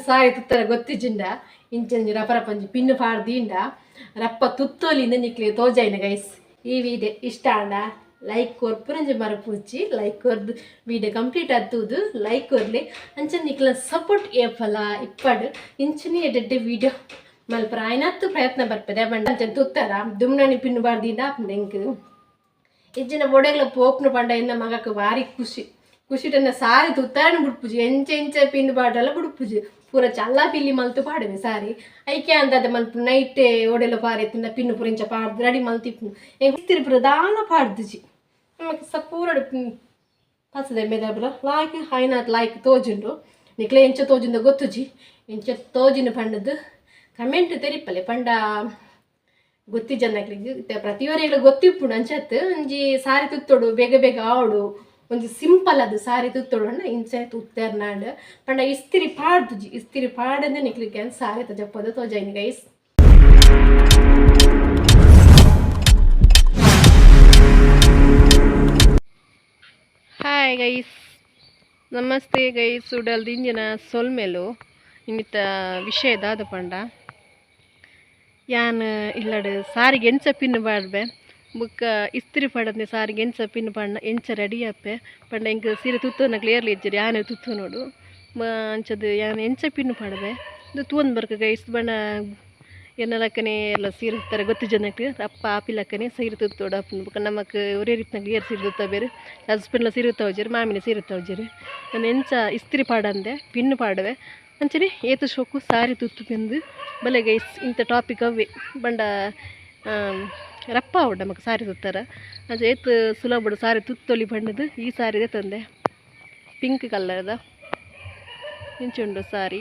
ಸಾರಿ ತುತ್ತರ ಗೊತ್ತಿಜ್ಜಿಂಡ ಇಂಚಂಜಿ ರಪ ರಪಂಜಿ pin ಪಾಡ್ದಿಂಡ ರಪ್ಪ ತುತ್ತೋಲಿಂದ ನಿಕ್ಲೆ ತೋಜಾಯಿನ guys. ಈ video ಇಷ್ಟ ಆಂಡ ಲೈಕ್ ಕೊರ್ಪುರಂಜಿ ಮರಪೂಚಿ ಲೈಕ್ ಕೊರ್ದು ವಿಡಿಯೋ ಕಂಪ್ಲೀಟ್ ಆತುದು ಲೈಕ್ ಕೊರ್ಲಿ ಅಂಚ ನಿಕ್ಲ ಸಪೋರ್ಟ್ ಏಪಲ ಇಪ್ಪಡು ಇಂಚನೇ ಎಡ್ಡೆ ವಿಡಿಯೋ ಮಲ್ಪರ ಆಯ್ನತ್ತು ಪ್ರಯತ್ನ ಬರ್ಪದೆ ಬಂಡ ಅಂಚ ತುತ್ತರ ದುಮ್ನಾನಿ ಪಿನ್ನು ಬಾರ್ದಿಂಡ ಆಪುಂಡು ಎಂಕ್ ಇಜ್ಜಿನ ಒಡೆಗ್ಲ ಪೋಪ್ನ ಪಂಡ ಎನ್ನ ಮಗಕ್ಕೆ ಭಾರಿ ಖುಷಿ ಖುಷಿಟನ್ನ ಸಾರಿ ತುತ್ತಾರನ ಬುಡ್ಪುಜಿ ಎಂಚ ಎಂಚ ಪಿನ್ನು ಬಾಡಲ ಬುಡ್ಪುಜಿ ಪೂರ ಚಲ್ಲ ಪಿಲ್ಲಿ ಮಲ್ತು ಪಾಡುವೆ ಸಾರಿ ಐಕೆ ಅಂದದ ಮಲ್ಪು ನೈಟ್ ಒಡೆಲ ಪಾರೆತ್ತಿನ ಪಿನ್ನು ಪೂರ ಇಂಚ ಪಾಡ್ದು ರೆಡಿ ಮಲ್ತಿಪ್ಪು ಎಂಕ್ ಪೂರ ದಾಲ ಪಾಡ್ದುಜಿ ನಮಕ್ ಪೂರ ಪಸದೆ ಮೇದ ಲಾಯ್ಕ್ ಹೈನಾತ್ ಲಾಯ್ಕ್ ತೋಜುಂಡು ನಿಕ್ಲೆ ಎಂಚ ತೋಜುಂದ ಗೊತ್ತುಜಿ ಎಂಚ ತೋಜಿನ ಪಂಡದ್ದು ಕಮೆಂಟ್ ತೆರಿಪಲೆ ಪಂಡ ಗೊತ್ತಿ ಜನಕ್ಲಿಗ್ ಪ್ರತಿಯೊರಿಗ್ಲ ಗೊತ್ತಿಪ್ಪುಂಡು ಅಂಚತ್ ಒಂಜಿ ಸಾರಿ ತುತ್ತೋಡು ಬೇಗ ಬೇಗ ಆವಡು ಒಂಜಿ ಸಿಂಪಲ್ ಅದು ಸಾರಿ ತುತ್ತೋಡು ಅಂಡ ಇಂಚ ತುತ್ತೇರ್ನಾಂಡ್ ಪಂಡ ಇಸ್ತಿರಿ ಪಾಡ್ದುಜಿ ಇಸ್ತಿರಿ ಪಾಡಂದೆ ನಿಕ್ಲಿಗೆ ಸಾರಿ ತಜಪ್ಪದ ತೋಜಾಯಿನಿ ಗೈಸ್. ಹಾಯ್ ಗೈಸ್, ನಮಸ್ತೆ ಗೈಸ್. ಉಡಲ್ ದಿಂಜಿನ ಸೊಲ್ಮೆಲು ಇನ್ನಿತ ವಿಷಯ ದಾದ ಪಂಡ ಯಾನ್ ಇಲ್ಲಡ್ ಸಾರಿಗೆ ಎಂಚ ಪಿನ್ನು ಪಾಡ್ಬೆ ಬುಕ್ಕ ಇಸ್ತ್ರಿ ಪಾಡಂದೆ ಸಾರಿಗೆ ಎಂಚ ಪಿನ್ನು ಪಾಡ್ನ ಎಂಚ ರೆಡಿ ಆಪೆ ಪಂಡ ಎಂಕ್ ಸೀರೆ ತುತ್ತೋನ ಕ್ಲಿಯರ್ಲಿ ಇಜ್ಜೆರ್ ಯಾನ್ ತುತ್ತು ನೋಡು ಅಂಚದ ಯಾನ್ ಎಂಚ ಪಿನ್ನು ಪಾಡ್ಬೆ ಇಂದು ತೂವೊಂದು ಬರ್ಕ ಗೈಸ್. ಬಣ್ಣ ಎನ್ನ ಲಕ್ಕನೆ ಎಲ್ಲ ಸೀರೆ ತುತ್ತರ ಗೊತ್ತು ಜನಕ್ ಅಪ್ಪ ಆಪಿ ಲಕ್ಕನೆ ಸೀರೆ ತುತ್ತೋಡು ಆಪುಂಡು ಬೊಕ್ಕ ನಮಕ್ ಒರೇ ರೀತಿನ ಏರ್ ಸೀರೆ ತುತ್ತಬೇರು ಹಸ್ಬೆಂಡ್ಲ ಸೀರೆ ತುತ್ತವಜೆರ್ ಮಾಮಿನ ಸೀರೆ ತುತ್ತವಜೆರ್ ಯಾನ್ ಎಂಚ ಇಸ್ತ್ರಿ ಪಾಡಂದೆ ಪಿನ್ನು ಪಾಡುವೆ ಅಂಚನೆ ಏತ್ ಶೋಕು ಸಾರಿ ತುತ್ತು ಬೆಂದು ಬಲೆ ಗೈಸ್. ಇಂಥ ಟಾಪಿಕ್ ಅವ್ವೆ ಬಂಡ ರಪ್ಪ ಆವೊಡು ನಮಕ್ ಸಾರಿ ತುತ್ತರ ಅಂಚ ಏತ್ ಸುಲಭಡು ಸಾರಿ ತುತ್ತೊಲಿ ಪಂಡುದು ಈ ಸಾರಿ ತಂದೆ ಪಿಂಕ್ ಕಲರ್ದ ಇಂಚ ಉಂಡು ಸಾರಿ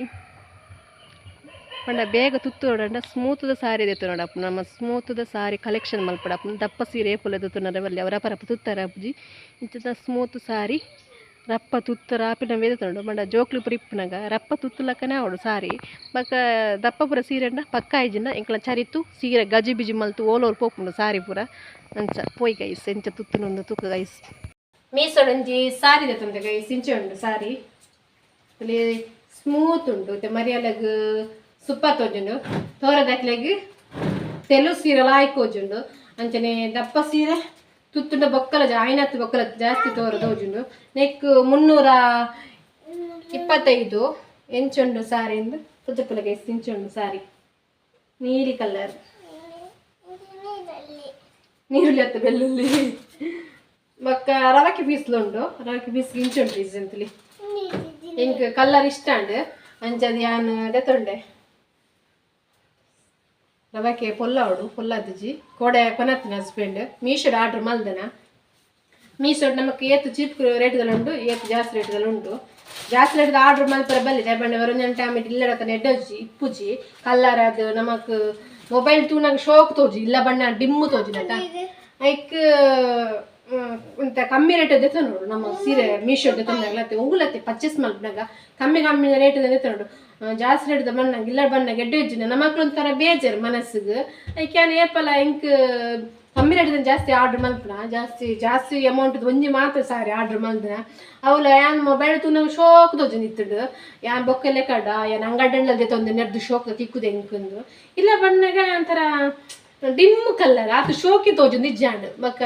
ಪಂಡ ಬೇಗ ತುತ್ತೊಡಂಡ ಸ್ಮೂತ್ದ ಸಾರಿ ದೆತ್ತೊನೊಡಾಪುಂಡು ನಮ ಸ್ಮೂತ್ದ ಸಾರಿ ಕಲೆಕ್ಷನ್ ಮಲ್ಪೊಡಾಪುಂಡು ದಪ್ಪ ಸೀರೆ ಏಪೊಲ ದೆತ್ತೊನರೆ ಬಲ್ಲಿ ಅವು ರಪ ರಪ ತುತ್ತರ ಆಪುಜಿ ಇಂಚಿನ ಸ್ಮೂತ್ ಸಾರಿ ರಪ್ಪ ತುತ್ತರ ಆಪಿನ ದೆತ್ತೊನೊಡು ಪಂಡ ಜೋಕ್ಲು ಪೂರ ಇಪ್ಪುನಗ ರಪ್ಪ ತುತ್ತುಲಕ್ಕನೆ ಆವೊಡು ಸಾರಿ ಬೊಕ ದಪ್ಪ ಪೂರ ಸೀರೆ ಅಂಡ ಪಕ್ಕ ಆಯಿಜಿಂಡ ಎಂಕ್ಲ ಚರಿತು ಸೀರೆ ಗಜಿ ಬಿಜಿ ಮಲ್ತು ಓಲೋಲು ಪೋಪುಂಡು ಸಾರಿ ಪೂರ ಅಂಚ ಪೋಯಿ ಗೈಸ್ ಎಂಚ ತುತ್ತುನು ತೂಕ ಗೈಸ್. ಮೀಸೋಡೊಂಜಿ ಸಾರಿ ದೆತ್ತೊಂದೆ ಗೈಸ್. ಇಂಚ ಉಂಡು ಸಾರಿ ಸ್ಮೂತ್ ಉಂಡು ಇತ್ತೆ ಮರಿಯಲಗ್ ಸೂಪರ್ ತೋಜುಂಡು ತೋರದಕ್ಲೆಗ್ ತೆಲು ಸೀರೆ ಲಾಯ್ಕ್ ತೋಜುಂಡು ಅಂಚನೆ ದಪ್ಪ ಸೀರೆ ತುತ್ತುಂಡ ಬೊಕ್ಕಲ ಆಯ್ನತ್ತು ಬೊಕ್ಕಲ ಜಾಸ್ತಿ ತೋರ ತೋಜುಂಡು. ನೆಕ್ 325 ಎಂಚುಂಡು ಸಾರಿ ಇಂದು ತೋಜಪ್ಪುಲ ಗೈಸ್. ಇಂಚುಂಡು ಸಾರಿ ನೀಲಿ ಕಲರ್ ನೀರುಳ್ಳಿ ಅತ್ತ ಬೆಳ್ಳುಳ್ಳಿ ಬೊಕ್ಕ ರವಕೆ ಪೀಸ್ಲುಂಡು ರವಕೆ ಪೀಸ್ ಇಂಚುಂಡು ರೀಸೆಂಟ್ಲಿ ಎಂಕ್ ಕಲರ್ ಇಷ್ಟ ಅಂಡ್ ಅಂಚದ ಯಾನ್ ದೆತೊಂಡೆ ರವಕೆ ಪೊಲ್ಲಾವಡು ಪೊಲ್ಲಾದಿಜಿ ಕೋಡೆ ಕೊನತ್ತಿನ ಹಸ್ಬೆಂಡ್ ಮೀಶೋಡ್ ಆರ್ಡರ್ ಮಲ್ದನ. ಮೀಶೋಡ್ ನಮಕ್ ಏತ್ ಚೀಪ್ ರೇಟ್ದಲ್ಲ ಉಂಡು ಏತ್ ಜಾಸ್ತಿ ರೇಟ್ದಲ್ಲ ಉಂಡು. ಜಾಸ್ತಿ ರೇಟ್ದ ಆರ್ಡರ್ ಮಲ್ಪರ ಬಲ್ಲಿ ದಾಯೆ ಒಂದೊಂದು ಟೈಮ್ ಇಲ್ಲಡತ ಎಡ್ಡೊಜ್ಜಿ ಇಪ್ಪುಜಿ ಕಲ್ಲರ್ ಅದು ನಮಕ್ ಮೊಬೈಲ್ ತೂನಗ ಶೋಕ್ ತೋಜಿ ಇಲ್ಲ ಬಣ್ಣ ಡಿಮ್ಮು ತೋಜಿನಟ ಐಕ್ ಇಂತ ಕಮ್ಮಿ ರೇಟ್ ದೆತ್ತೊನೊಡು ನಮ್ಮ ಸೀರೆ ಮೀಶೋ ದೆತ್ತೊಂದಾಗಲತ್ತೆ ಒಗುಲತ್ತೆ ಪರ್ಚೇಸ್ ಮಲ್ಪುನಗ ಕಮ್ಮಿ ಕಮ್ಮಿ ರೇಟ್ ದೆತ್ತೊನೊಡು ಜಾಸ್ತಿ ರೇಟ್ದ ಬಣ್ಣಗ ಇಲ್ಲ ಬಣ್ಣಗ ಎಡ್ಡೆ ಇಜ್ಜಿನ ನಮಕ್ಲ ಒಂಥರ ಬೇಜಾರು ಮನಸ್ಸಿಗೆ. ಐಕ್ ಯಾನ್ ಏಪಲ ಎಂಕ್ ಕಮ್ಮಿ ರೇಟ್ ಜಾಸ್ತಿ ಆರ್ಡರ್ ಮಲ್ಪುನ ಜಾಸ್ತಿ ಜಾಸ್ತಿ ಅಮೌಂಟ್ ಒಂಜಿ ಮಾತ್ರ ಸಾರಿ ಆರ್ಡರ್ ಮಲ್ದನ ಅವ್ಲ ಯಾನ್ ಮೊಬೈಲ್ ತೂನಗ ಶೋಕ್ ತೋಜೊಂದಿತ್ತುಂಡು ಯಾನ್ ಬೊಕ್ಕ ಲೆಕ್ಕಡ ಯಾನ್ ಅಂಗಡ್ಡಂಡ್ಲ ದೆತ್ತೊಂದು ನೆರ್ದು ಶೋಕ್ ತಿಕ್ಕುದು ಎಂಕುಂದು ಇಲ್ಲ ಬಣ್ಣಗ ಒಂಥರ ಡಿಮ್ ಕಲರ್ ಆತ್ ಶೋಕಿ ತೋಜೊಂದು ಇಜ್ಜಾಂಡ್ ಬೊಕ್ಕ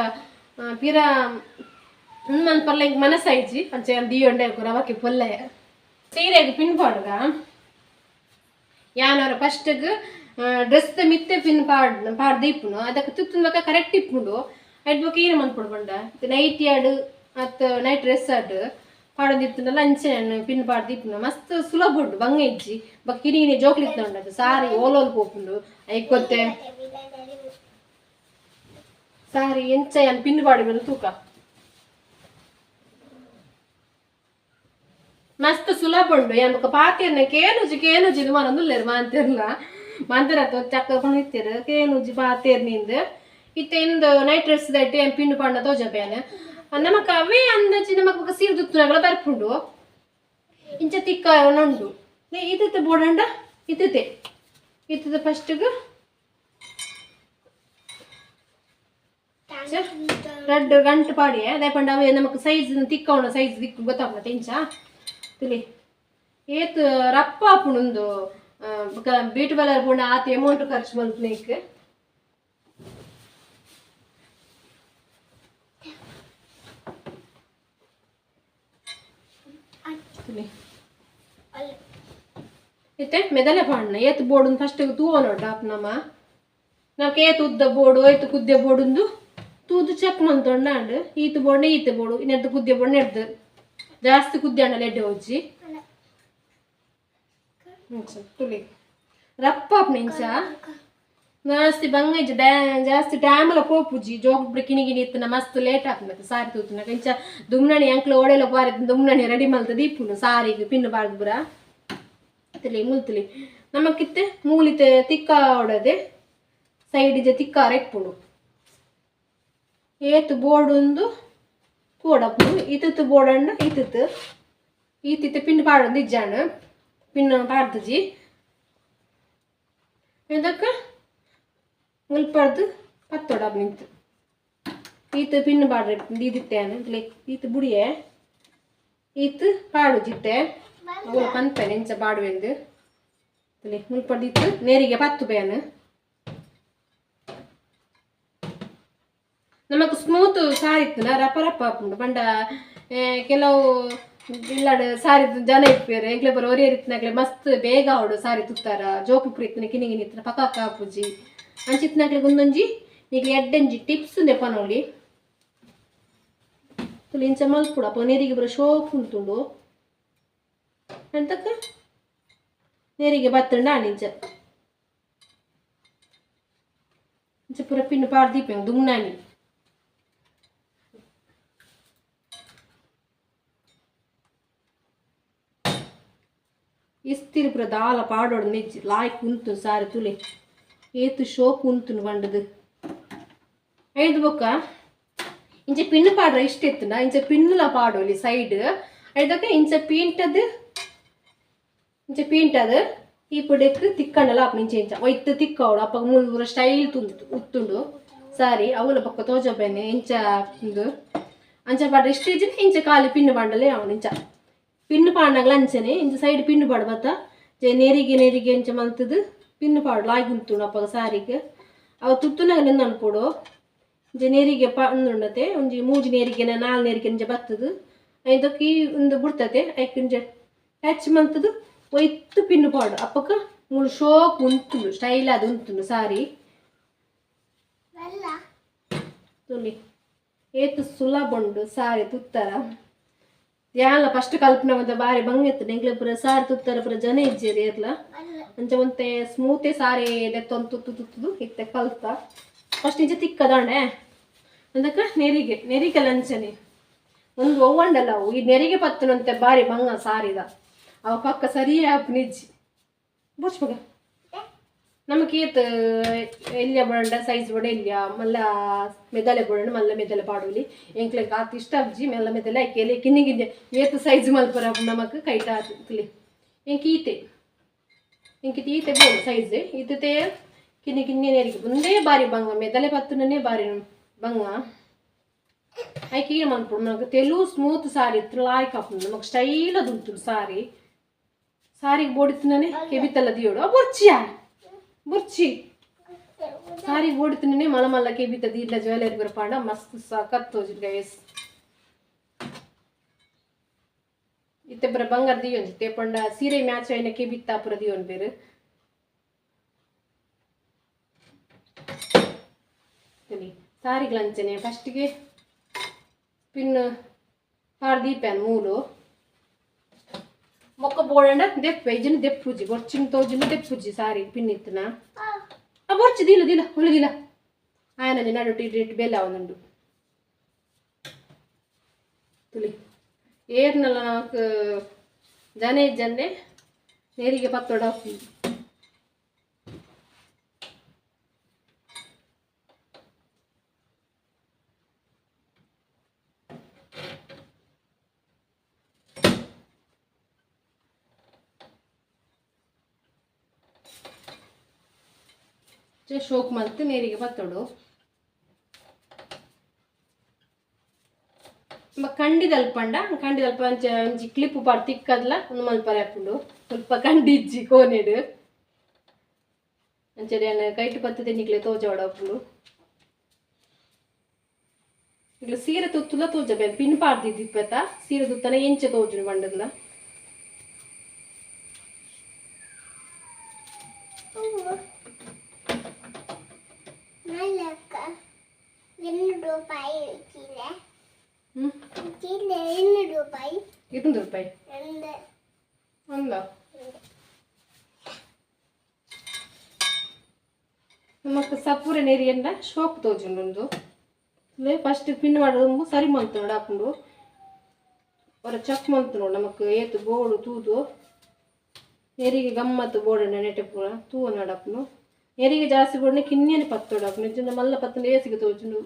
ಪಿರ ಉಂದು ಮನ್ಪರ್ಲ ಎಂಕ್ ಮನಸ್ಸಾಯ್ಜಿ ಅಂಚ ಯಾನ್ ದೀಯೊಂಡೆ ರವಕೆ ಪೊಲ್ಲೆ ಸೀರೆಗ್ ಪಿನ್ ಪಾಡುಗ ಯಾನ್ ಅವರ ಫಸ್ಟ್ಗ್ ಡ್ರೆಸ್ ಮಿತ್ತೆ ಪಿನ್ ಪಾಡ್ ಪಾಡ್ದು ಇಪ್ಪುನು ಅದಕ್ಕೆ ತುತ್ತುನ ಬೊಕ ಕರೆಕ್ಟ್ ಇಪ್ಪುಂಡು ಐಟ್ ಬೊಕ ಈನ ಮನ್ಪೊಡು ಪಂಡ ನೈಟಿ ಆಡ್ ಅತ್ ನೈಟ್ ಡ್ರೆಸ್ ಆಡ್ ಪಾಡೊಂದಿತ್ತುಂಡಲ ಅಂಚನೆ ಪಿನ್ ಪಾಡ್ದು ಇಪ್ಪುನು ಮಸ್ತ್ ಸುಲಭ ಉಂಡು ಬಂಗ ಇಜ್ಜಿ ಬೊಕ ಕಿನಿ ಕಿನಿ ಜೋಕ್ಲು ಇತ್ತುಂಡು ಸಾರಿ ಓಲೋಲು ಪೋಪುಂಡು ಐಕ್ ಗೊತ್ತೆ ಸಾರಿ ಎಂಚ ಯಾನ್ ಪಿನ್ ಪಾಡುವೆನ್ ತೂಕ ಮಸ್ತ್ ಸುಲಭ ಉಂಡು ಯಾನ್ ಬೊಕ ಪಾತೆರ್ನ ಕೇನುಜಿ ಕೇನುಜಿ ಇದು ಮನೊಂದುಲ್ಲೆರ್ ಮಾಂತೆರ್ಲ ಮಾಂತೆರ್ ಅತ್ತ ಚಕ್ಕ ಪಂಡಿತ್ತೆರ್ ಕೇನುಜಿ ಪಾತೆರ್ನಿಂದ್ ಇತ್ತೆ ಇಂದು ನೈಟ್ ಡ್ರೆಸ್ ದಟ್ಟಿ ಯಾನ್ ಪಿನ್ ಪಾಂಡ ತೋಜಪೆ ಯಾನ್ ನಮಕ್ ಅವೇ ಅಂದಾಜಿ ನಮಕ್ ಬೊಕ ಸೀರೆ ತುತ್ತುನಗಲ ಬರ್ಪುಂಡು ಇಂಚ ತಿಕ್ಕ ಉಂಡು ಇತ್ತಿತ್ತೆ ಬೋಡಂಡ ಇತ್ತಿತ್ತೆ ಇತ್ತದ ಫಸ್ಟ್ಗ್ ರಡ್ಡ್ ಗಂಟು ಪಾಡಿಯೆ ದಾಯೆ ಪಂಡ ಅವೇ ನಮಕ್ ಸೈಜ್ ತಿಕ್ಕ ಉಂಡು ಸೈಜ್ ದಿಕ್ಕು ಗೊತ್ತಾಪುಂಡು ಇಂಚ ತಿಳಿ ಏತ್ ರಪ್ಪ ಆಪುಂಡು ಬ್ಯೂಟಿ ಪಾರ್ಲರ್ ಪೋಂಡ ಆತ್ ಅಮೌಂಟ್ ಖರ್ಚು ಮಲ್ಪುನೇಕ್ ಇತ್ತೆ ಮೆದಲೆ ಪಾಡ್ನ ಏತ್ ಬೋರ್ಡ್ ಫಸ್ಟ್ ತೂವ ನೋಡ ನಮ ನಮ್ಗೆ ಏತ್ ಉದ್ದ ಬೋರ್ಡು ಏತ್ ಕುದ್ದೆ ಬೋರ್ಡುಂದು ತೂದು ಚೆಕ್ ಮಂತೊಂಡಾಂಡ್ ಈತ್ ಬೋರ್ಡ್ ಈತ್ ಬೋರ್ಡು ಇನ್ನೆರ್ದು ಕುದ್ದೆ ಬೋರ್ಡ್ ನೆಡ್ದು ಜಾಸ್ತಿ ಕುದ್ದೆ ಅಂಡಲ ಎಡ್ಡೆ ಹೋಜಿ ತುಲಿ ರಪ್ಪ ಇಂಚ ಜಾಸ್ತಿ ಬಂಗ ಜಾಸ್ತಿ ಟೈಮ್ಲ ಪೋಪುಜಿ ಜೋಗ್ ಕಿನಿ ಕಿನಿ ಇತ್ತನ ಮಸ್ತ್ ಲೇಟ್ ಆಪುಂಡು ಸಾರಿ ತೂತುನ ಇಂಚ ದುಮ್ನಣಿ ಅಂಕ್ಲು ಓಡೆಲ ಪಾರಿ ದುಮ್ನಣಿ ರೆಡಿ ಮಲ್ತ ದೀಪುನು ಸಾರಿಗೆ ಪಿನ್ನು ಬಾರ್ದು ಪೂರ ತಿಳಿ ಮುಲ್ತುಲಿ ನಮಕಿತ್ತೆ ಮೂಲಿತೆ ತಿಕ್ಕ ಓಡದೆ ಸೈಡ್ ಇಜ ತಿಕ್ಕಾರ ಇಪ್ಪುಂಡು ಏತ್ ಬೋರ್ಡ್ ಉಂದು ತೂಡಪ್ಪುಂಡು ಇತ್ತಿತ್ತು ಬೋರ್ಡ್ ಅಂಡ ಇತ್ತಿತ್ತು ಈತಿತ್ತು ಪಿನ್ ಪಾಡೊಂದು ಇಜ್ಜಾಂಡ್ ಪಿನ್ ಪಾಡ್ದುಜಿ ಇದಕ್ಕ ಮುಲ್ಪಡ್ದು ಪತ್ತೊಡ ನಿಂತು ಈತ ಪಿನ್ ಪಾಡ್ರೆ ದೀದಿತ್ತೇನೆ ಈತ ಬುಡಿಯೆ ಈತ ಪಾಡು ಜಿತ್ತೆ ಅವು ಪನ್ಪೆನೆ ಇಂಚ ಪಾಡುವೆಂದು ಮುಲ್ಪಡ್ದು ಇತ್ತು ನೇರಿಗೆ ಪತ್ತು ಬೇನು ನಮಕ್ ಸ್ಮೂತ್ ಸಾರಿ ಇತ್ತುನ ರಪ್ಪ ರಪ್ಪ ಆಪುಂಡು ಪಂಡ ಕೆಲವು ಇಲ್ಲಾಡ್ ಸಾರಿ ಜನ ಇಪ್ಪೇರು ಎಂಕ್ಲೆ ಬರ ಒರಿಯರ್ ಇತ್ತಿನಕ್ಲೆ ಮಸ್ತ್ ಬೇಗ ಅವಡು ಸಾರಿ ತುತ್ತಾರ ಜೋಕು ಪುರಿ ಇತ್ತಿನ ಕಿನಿ ಗಿನಿ ಇತ್ತಿನ ಪಕ್ಕ ಆಪುಜಿ ಅಂಚಿತ್ತಿನಕ್ಲೆ ಒಂದೊಂಜಿ ನಿಕ್ಲೆ ಎಡ್ಡೆಂಜಿ ಟಿಪ್ಸ್ ನೆಪನೋಲಿ ತುಲಿ ಇಂಚ ಮಲ್ಪುಡು ಅಪ್ಪ ನೇರಿಗೆ ಬರ ಶೋಕ್ ಉಂಟುಂಡು ಎಂತಕ್ಕ ನೇರಿಗೆ ಬತ್ತಂಡ ಇಂಚ ಇಂಚ ಪೂರ ಪಿನ್ನು ಪಾಡ್ ದೀಪೆಂಗ್ ದುಮ್ನಾನಿ ಇಸ್ತಿರಿ ಪೂರ ದಾಲ ಪಾಡೋಡು ನಿಜ್ಜಿ ಲಾಯ್ಕ್ ಉಂತು ಸಾರಿ ತುಲೆ ಏತು ಶೋಕ್ ಉಂತುನು ಪಂಡದು ಐದು ಬೊಕ್ಕ ಇಂಚ ಪಿನ್ನು ಪಾಡ್ರ ಇಷ್ಟ ಇತ್ತುನ ಇಂಚ ಪಿನ್ನುಲ ಪಾಡೋಲಿ ಸೈಡ್ ಐದಕ್ಕ ಇಂಚ ಪೀಂಟದು ಇಂಚ ಪೀಂಟದು ಈ ಪುಡೆಕ್ ತಿಕ್ಕಂಡಲ ಅಪ್ಪ ಇಂಚ ಇಂಚ ಒಯ್ತು ತಿಕ್ಕವಡು ಅಪ್ಪ ಮೂಲು ಪೂರ ಸ್ಟೈಲ್ ತುಂಡು ಉತ್ತುಂಡು ಸಾರಿ ಅವಲ ಪಕ್ಕ ತೋಜಬೇನೆ ಇಂಚ ಉಂದು ಅಂಚ ಪಾಡ್ರ ಇಷ್ಟ ಇಜ್ಜಿನ ಇಂಚ ಖಾಲಿ ಪಿನ್ನು ಪಾಂಡಲೇ ಅವನು ಇಂಚ ಪಿನ್ನು ಪಾಂಡಂಗ್ಲ ಅಂಚನೆ ಇಂಚ ಸೈಡ್ ಪಿನ್ನು ಪಾಡು ಬತ್ತ ನೇರಿಗೆ ನೇರಿಗೆ ಇಂಚ ಮಲ್ತದು ಪಿನ್ನು ಪಾಡು ಲಾಯ್ಕ್ ಉಂತುಂಡು ಅಪ್ಪಗ ಸಾರಿಗೆ ಅವ ತುತ್ತುನಾಗ ನಿಂದು ಅನ್ಪೋಡು ಇಂಚ ನೇರಿಗೆ ಉಂಡುಂಡತೆ ಒಂಜಿ ಮೂಜಿ ನೇರಿಗೆ ನಾಲ್ ನೇರಿಗೆ ಇಂಚ ಬತ್ತದು ಐದಕ್ಕೆ ಈ ಒಂದು ಬುಡ್ತತೆ ಐಕ್ ಇಂಚ ಟಚ್ ಮಲ್ತದು ಒಯ್ತು ಪಿನ್ನು ಪಾಡು ಅಪ್ಪಕ ಮೂಲು ಶೋಕ್ ಉಂತುಂಡು ಸ್ಟೈಲ್ ಅದು ಉಂತುಂಡು ಸಾರಿ ತುಲಿ ಏತು ಸುಲಭ ಉಂಡು ಸಾರಿ ತುತ್ತರ ಯಾಲ ಫಸ್ಟ್ ಕಲ್ಪನೆ ಒಂತೆ ಬಾರಿ ಬಂಗ ಇತ್ತು ಎಂಕ್ಲೆ ಪೂರ ಸಾರಿ ತುತ್ತರ ಪೂರ ಜನ ಇಜ್ಜೆರ್ ಏರ್ಲ ಅಂಚ ಒಂತೆ ಸ್ಮೂತೆ ಸಾರಿ ದೆತ್ತೊಂದು ತುತ್ತು ತುತ್ತುದು ಇತ್ತೆ ಕಲ್ತ ಫಸ್ಟ್ ಇಂಚ ತಿಕ್ಕದಾಣೆ ಅಂದಕ್ಕ ನೆರಿಗೆ ನೆರಿಗೆ ಲಂಚನೆ ಒಂದು ಒವ್ವಂಡಲ್ಲ ಅವು ಈ ನೆರಿಗೆ ಪತ್ತನಂತೆ ಬಾರಿ ಬಂಗ ಸಾರಿದ ಅವ ಪಕ್ಕ ಸರಿಯೇ ಆಪು ನಿಜ್ಜಿ ಬುರ್ಚ್ ಮಗ ನಮಕ್ ಏತ್ ಎಲ್ಯ ಬೋಡಂಡ ಸೈಜ್ ಬೋಡ ಎಲ್ಯ ಮಲ್ಲ ಮೆದಲೆ ಬೋಡಂಡ ಮಲ್ಲ ಮೆದಲೆ ಪಾಡೋಲಿ ಎಂಕ್ಲೆಗ್ ಆತ್ ಇಷ್ಟ ಅಬ್ಜಿ ಮೆಲ್ಲ ಮೆದಲೆ ಆಯ್ಕೆಲಿ ಕಿನ್ನಿ ಗಿನ್ನೆ ಏತ್ ಸೈಜ್ ಮಲ್ಪರ ನಮಕ್ ಕೈಟ ಆತ್ಲಿ ಎಂಕ್ ಈತೆ ಎಂಕ್ ಈತೆ ಬೋಡು ಸೈಜ್ ಈತತೆ ಕಿನ್ನಿ ಕಿನ್ನಿ ನೆರಿಗೆ ಒಂದೇ ಬಾರಿ ಬಂಗ ಮೆದಲೆ ಪತ್ತುನನೇ ಬಾರಿ ಬಂಗ ಐಕ್ ಏನ್ ಮನ್ಪುಡು ನಮಕ್ ತೆಲು ಸ್ಮೂತ್ ಸಾರಿ ಇತ್ತು ಲಾಯ್ಕ್ ಆಪುಂಡು ನಮಕ್ ಸ್ಟೈಲ್ ಅದು ಉಂಟು ಸಾರಿ ಸಾರಿಗೆ ಬೋಡಿತ್ತನೇ ಕೆಬಿತಲ್ಲ ದಿಯೋಡು ಬುರ್ಚಿಯಾ ಬುರ್ಚಿ ಸಾರಿಗೆ ಬೋಡಿತ್ತನೇ ಮಲ ಮಲ್ಲ ಕೆಬಿತ ದೀಡ್ಲ ಜ್ಯುವೆಲರಿ ಬರಪಾಂಡ ಮಸ್ತ್ ಸಖತ್ ತೋಜಿದ್ ಗೈಸ್ ಇತ್ತೆ ಬರ ಬಂಗಾರ ದಿಯೊಂಜಿ ತೇಪಂಡ ಸೀರೆ ಮ್ಯಾಚ್ ಆಯ್ನ ಕೆಬಿತ್ತ ಪುರ ದಿಯೋನ್ ಬೇರೆ ಸಾರಿಗ್ಲಂಚನೆ ಫಸ್ಟಿಗೆ ಪಿನ್ ಪಾಡ್ ದೀಪೇನ್ ಮೂಲು ಮೊಕ್ಕ ಬೋಡಂಡ ದೆಪ್ಪೆ ಇಜಿನ ದೆಪ್ಪುಜಿ ಬೊರ್ಚಿನ ತೋಜಿನ ದೆಪ್ಪುಜಿ ಸಾರಿ ಪಿನ್ ಇತ್ತನ ಆ ಬೊರ್ಚಿ ದಿಲ ದಿಲ ಹೊಲದಿಲ ಆಯನ ನಡು ಇಟ್ಟು ಬೆಲ್ಲ ಒಂದುಂಡು ತುಲಿ ಏರ್ನಲ್ಲ ನಮಕ್ ಜನ ಇಜ್ಜಂದೆ ನೇರಿಗೆ ಪತ್ತೊಡ ಶೋಕ್ ಮಲ್ತ್ ನೇರಿಗೆ ಪತ್ತೊಡು. ಕಂಡಿದಲ್ಪಂಡ ಕಂಡಿದಲ್ಪ ಅಂಚ ಒಂಜಿ ಕ್ಲಿಪ್ ಪಾಡ್ ತಿಕ್ಕದ್ಲ ಒಂದು ಮಲ್ಪರೆ ಆಪುಂಡು ಸ್ವಲ್ಪ ಕಂಡಿಜ್ಜಿ ಕೋನೆಡು ಅಂಚನೆ ಯಾನ್ ಕೈಟ್ ಪತ್ತುದೆ ನಿಕ್ಲೆ ತೋಜಾವಡ ಆಪುಂಡು ಇಗ್ಲ ಸೀರೆ ತುತ್ತುಲ ತೋಜಬೆ ಪಿನ್ ಪಾಡ್ದಿತ್ತಿಪ್ಪೆತ ಸೀರೆ ತುತ್ತನ ಎಂಚ ತೋಜುನು ಪಂಡದ್ಲ ₹2 ಒಂದ ನಮಕ್ ಸಪೂರ ನೆರಿಯಂಡ ಶೋಕ್ ತೋಜುಂಡು ಫಸ್ಟ್ ಪಿನ್ ಮಾಡೋದು ಸರಿ ಮಲ್ತು ಆಪುಂಡು ಹೊರ ಚಕ್ ಮಲ್ತು ನಮಕ್ ಏತು ಬೋಡು ತೂದು ನೆರಿಗೆ ಗಮ್ಮತ್ತು ಬೋಡಂಡ ನೆಟೆ ಪೂರ ತೂವ ನಡಪುಂಡು ನೆರಿಗೆ ಜಾಸ್ತಿ ಬೋಡನೆ ಕಿನ್ನಿಯನೆ ಪತ್ತೋಡು ಆಪುಂಡು ಇಜ್ಜಿಂಡ ಮಲ್ಲ ಪತ್ತಂಡ ಏಸಿಗೆ ತೋಜುಂಡು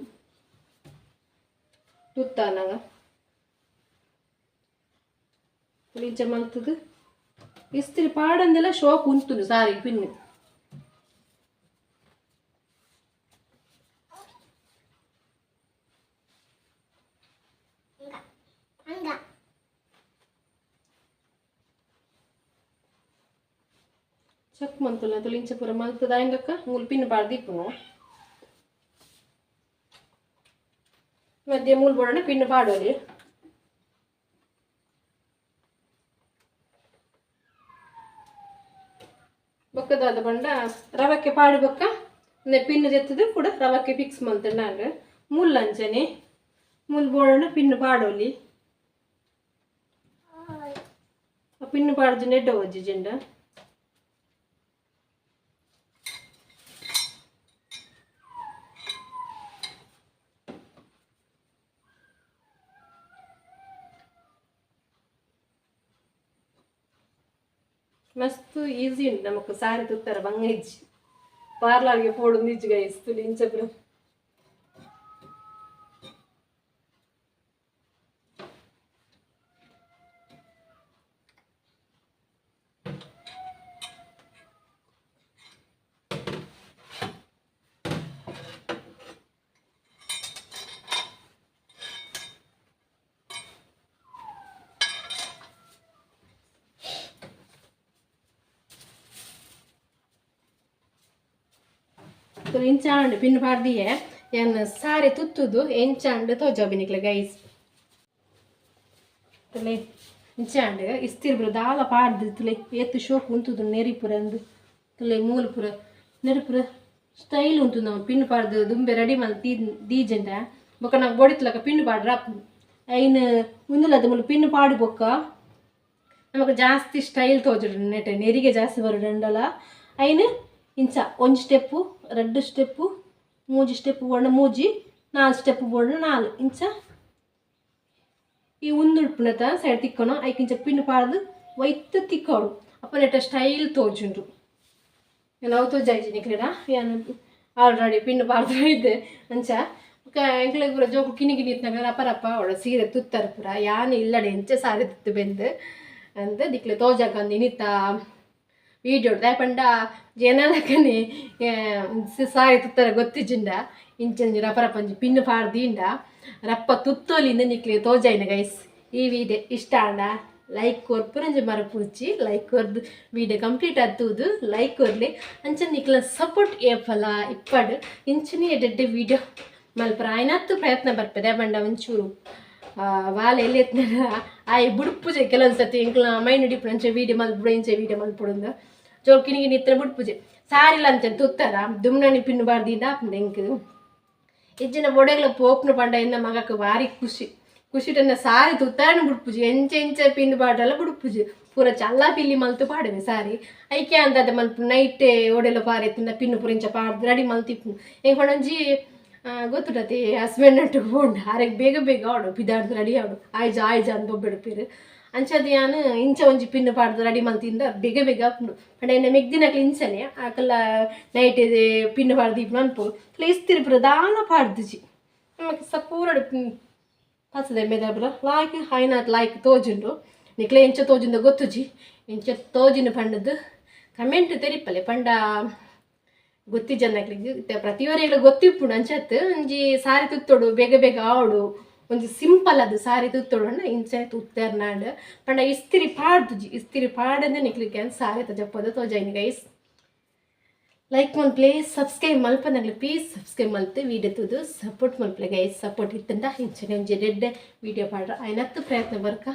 ತುತ್ತಾನಾಗ ಇಂಚ ಮಲ್ತದು ಇಸ್ತ್ರಿ ಪಾಡಂದೆಲ್ಲ ಶೋಕ್ ಉಂತುಂಡು ಸಾರಿಗೆ ಪಿನ್ ಚಕ್ ಮಂತುಲ್ಲ ತುಳಿ ಇಂಚ ಪೂರ ಮಲ್ತದ ಆಯಿಂದಕ್ಕ ಮೂಲು ಪಿನ್ ಪಾಡ್ದಿಪ್ಪುನು ಮಧ್ಯೆ ಮೂಲು ಬೋಡೋಣ ಪಿನ್ ಪಾಡೋಲಿ ಬೊಕ್ಕದಾದ ಬಂಡ ರವಕ್ಕೆ ಪಾಡು ಬೊಕ್ಕ ಪಿನ್ ಜೆತ್ತದು ಕೂಡ ರವಕ್ಕೆ ಫಿಕ್ಸ್ ಮಲ್ತಂಡ ಮುಲ್ಲು ಅಂಚನೆ ಮುಲ್ಲು ಬೋಡೋಣ ಪಿನ್ ಪಾಡೋಲಿ ಪಿನ್ ಪಾಡ್ದು ನೆಡ್ಡ ಓಜಿ ಜೆಂಡ ಮಸ್ತ್ ಈಸಿ ಉಂಟು ನಮಕ್ ಸಾರಿ ತುತ್ತರ ಬಂಗ ಇಜ್ಜಿ ಪಾರ್ಲರ್ಗೆ ಪೋಡು ಇಜ್ಜಿ ಗೈಸ್ ತುಳಿ ಇಂಚ ಪೂರ ಇಂಚಾಂಡ್ ಪಿನ್ ಪಾಡ್ದಿಯೆ ಯಾನ್ ಸಾರಿ ತುತ್ತುದು ಎಂಚಾಂಡ್ ತೋಜಾಬಿನಿಕ್ಲೆ ಗೈಸ್ ತುಲೆ ಇಂಚಾಂಡ್ ಇಸ್ತಿರ್ ಪೂರ ದಾಲ ಪಾಡ್ದು ತುಲೆ ಏತ್ ಶೋಕ್ ಉಂತುದು ನೆರಿ ಪೂರ ಅಂದು ತುಲೆ ಮೂಲು ಪೂರ ನೆರಿ ಪೂರ ಸ್ಟೈಲ್ ಉಂತು ನಾವು ಪಿನ್ ಪಾಡ್ದು ದುಂಬೆ ರೆಡಿ ಮಲ್ತ್ ದೀಜೆಂಡ ಬೊಕ್ಕ ನಾಕ್ ಬೊಡಿತ್ಲಕ ಪಿನ್ ಪಾಡ್ರ ಐನ್ ಉಂದುಲದ ಮೂಲು ಪಿನ್ ಪಾಡು ಬೊಕ್ಕ ನಮಕ್ ಜಾಸ್ತಿ ಸ್ಟೈಲ್ ತೋಜುಡು ನೆಟೆ ನೆರಿಗೆ ಜಾಸ್ತಿ ಬರಡಂಡಲ ಐನ್ ಇಂಚ ಒಂಜಿ ಸ್ಟೆಪ್ಪು ರಡ್ಡು ಸ್ಟೆಪ್ಪು ಮೂಜಿ ಸ್ಟೆಪ್ಪು ಬೋಡ ಮೂಜಿ ನಾಲ್ ಸ್ಟೆಪ್ಪು ಬೋಡ ನಾಲ್ ಇಂಚ ಈ ಉಂದುಡ್ಪುನತ ಸೈಡ್ ತಿಕ್ಕೊಣ ಐಕ್ ಇಂಚ ಪಿನ್ ಪಾಡ್ದು ಒಯ್ತು ತಿಕ್ಕೋಡು ಅಪ್ಪ ನೆಟ್ಟ ಸ್ಟೈಲ್ ತೋಜುಂಡು ನಾನು ಅವು ತೋಜಾಯ್ಜಿ ನಿಕ್ಲೆಡ ಯಾನ್ ಆಲ್ರೆಡಿ ಪಿನ್ ಪಾಡ್ದು ಇದ್ದೆ ಅಂಚ ಬೊಕ್ಕ ಎಂಕ್ಲೆಗ್ ಪೂರ ಜೋಕುಲು ಕಿನಿ ಕಿನಿ ಇತ್ತ್ನಗ ರಪ್ಪ ರಪ್ಪ ಅವಳ ಸೀರೆ ತುತ್ತರ ಪೂರ ಯಾನ್ ಇಲ್ಲಡೆ ಎಂಚ ಸಾರಿ ತುತ್ತು ಬೆಂದು ಅಂದ್ ನಿಕ್ಲೆ ತೋಜಾಕಂದು ಇನಿತ ವೀಡಿಯೋ ದಾಯೆ ಪಂಡ ಜನಲಕನೆ ಸಾರಿ ತುತ್ತರ ಗೊತ್ತಿಜ್ಜಿಂಡ ಇಂಚಂಜಿ ರಪ್ಪ ರಪ್ಪಂಜಿ ಪಿನ್ ಪಾಡ್ದಿಂಡ ರಪ್ಪ ತುತ್ತೋಲಿಂದ ನಿಕ್ಲೆ ತೋಜಾಯಿನ ಗೈಸ್. ಈ ವಿಡಿಯೋ ಇಷ್ಟ ಆಂಡ ಲೈಕ್ ಕೊರ್ಪುರಂಜಿ ಮರಪುಜಿ ಲೈಕ್ ಕೊರ್ದು ವಿಡಿಯೋ ಕಂಪ್ಲೀಟ್ ಆತುದು ಲೈಕ್ ಕೊರ್ಲಿ ಅಂಚ ನಿಕ್ಲ ಸಪೋರ್ಟ್ ಏಪಲ ಇಪ್ಪಡು ಇಂಚನೆ ಎಡ್ಡೆ ವಿಡಿಯೋ ಮಲ್ಪರ ಆಯ್ನತ್ತು ಪ್ರಯತ್ನ ಬರ್ಪದೆ ಬಂಡ ಒಂಚೂರು ವಾಲೆ ಎಲ್ಲಿ ಎತ್ನ ಆಯ್ ಬುಡ್ಪುಜೆ ಕೆಲವೊಂದು ಸತಿ ಎಂಕ್ಲ ಮೈಂಡ್ ಡಿಪ್ಪು ಅಂಚೆ ವೀಡಿಯೋ ಮಲ್ಪುಡು ಇಂಚೆ ವೀಡಿಯೋ ಮಲ್ಪುಡುಂದು ಜೋಕಿನಿ ಗಿನಿ ಬುಡ್ಪುಜೆ ಸಾರಿಲ್ಲ ಅಂಚೆ ತುತ್ತಾರ ದುಮ್ನನಿ ಪಿನ್ನು ಬಾರ್ದಿಂಡ ಆಪುಂಡು ಎಂಕ್ ಇಜ್ಜಿನ ಬೊಡೆಗ್ಲ ಪೋಪ್ನ ಪಂಡ ಎನ್ನ ಮಗಕ್ ಬಾರಿ ಖುಷಿ ಖುಷಿಟನ್ನ ಸಾರಿ ತುತ್ತಾರನ ಬುಡ್ಪುಜಿ ಎಂಚ ಎಂಚ ಪಿನ್ನು ಪಾಡಲ ಬುಡ್ಪುಜಿ ಪೂರ ಚಲ್ಲ ಪಿಲ್ಲಿ ಮಲ್ತು ಪಾಡುವೆ ಸಾರಿ ಐಕೆ ಅಂದದ ಮಲ್ಪು ನೈಟ್ ಓಡೆಲ ಪಾರೆ ತಿನ್ನ ಪಿನ್ನು ಪೂರ ಇಂಚ ಪಾಡ್ದು ರೆಡಿ ಮಲ್ತಿಪ್ಪು ಎಂಕ್ ಪಂಡೊಂಜಿ ಗೊತ್ತುಂಟತಿ ಹಸ್ಬೆಂಡ್ ಅಂಟು ಪೋಂಡ ಆರೆಗ್ ಬೇಗ ಬೇಗ ಆಡು ಪಿದಾಡ್ದು ರೆಡಿ ಆಡು ಆಯ್ಜ ಆಯ್ಜ ಅಂದ್ ಬೊಬ್ಬೆಡುಪೇರು ಅಂಚದ ಯಾನ್ ಇಂಚ ಒಂಜಿ ಪಿನ್ನು ಪಾಡ್ದು ರೆಡಿ ಮಲ್ತಿಂದ ಬೇಗ ಬೇಗ ಆಪುಂಡು ಪಂಡ ಎನ್ನ ಮೆಗ್ದಿನಕ್ಲು ಇಂಚನೆ ಆಕಲ್ಲ ನೈಟ್ ಪಿನ್ನು ಪಾಡ್ದು ಇಪ್ಪು ಅನ್ಪು ಇಸ್ತಿರಿ ಪೂರ ದಾಲ ಪಾಡ್ದುಜಿ ನಮಕ್ ಸಪೂರಡ್ ಪಸದೆ ಮೆದಾಬ್ರ ಲಾಯ್ಕ್ ಹೈನಾತ್ ಲಾಯ್ಕ್ ತೋಜುಂಡು ನಿಕ್ಲೆ ಎಂಚ ತೋಜುಂದ ಗೊತ್ತುಜಿ ಎಂಚ ತೋಜಿನ ಪಂಡದ್ದು ಕಮೆಂಟ್ ತೆರಿಪಲೆ ಪಂಡ ಗೊತ್ತಿಜ್ಜನ್ನಕ್ಲೆಗ್ ಪ್ರತಿಯೊರಿಗ್ಲ ಗೊತ್ತಿಪ್ಪುಂಡು ಅಂಚತ್ ಒಂಜಿ ಸಾರಿ ತುತ್ತೊಡು ಬೇಗ ಬೇಗ ಆವೊಡು ಒಂಜಿ ಸಿಂಪಲ್ ಅದು ಸಾರಿ ತುತ್ತೊಡಣ್ಣ ಇಂಚನೆ ತುತ್ತೇರ್ನಾಂಡ್. ಪಂಡ ಇಸ್ತಿರಿ ಪಾಡ್ದುಜಿ, ಇಸ್ತಿರಿ ಪಾಡಂದೆ ನಿಕ್ಲಿಗೆ ಸಾರಿ ತಜಪ್ಪದ ತೋಜಾಯಿನಿ ಗೈಸ್. ಲೈಕ್ ಮಲ್ಪಲೆ, ಸಬ್ಸ್ಕ್ರೈಬ್ ಮಲ್ಪನಗ್ಲೆ ಪ್ಲೀಸ್ ಸಬ್ಸ್ಕ್ರೈಬ್ ಮಲ್ತೆ ವೀಡಿಯೋ ತೂದು ಸಪೋರ್ಟ್ ಮಲ್ಪಲೆ ಗೈಸ್. ಸಪೋರ್ಟ್ ಇತ್ತಂಡ ಇಂಚನೆ ಒಂಜಿ ರೆಡ್ ವೀಡಿಯೋ ಪಾಡ್ರ ಆಯ್ನತ್ತು ಪ್ರಯತ್ನ ಬರ್ಕ.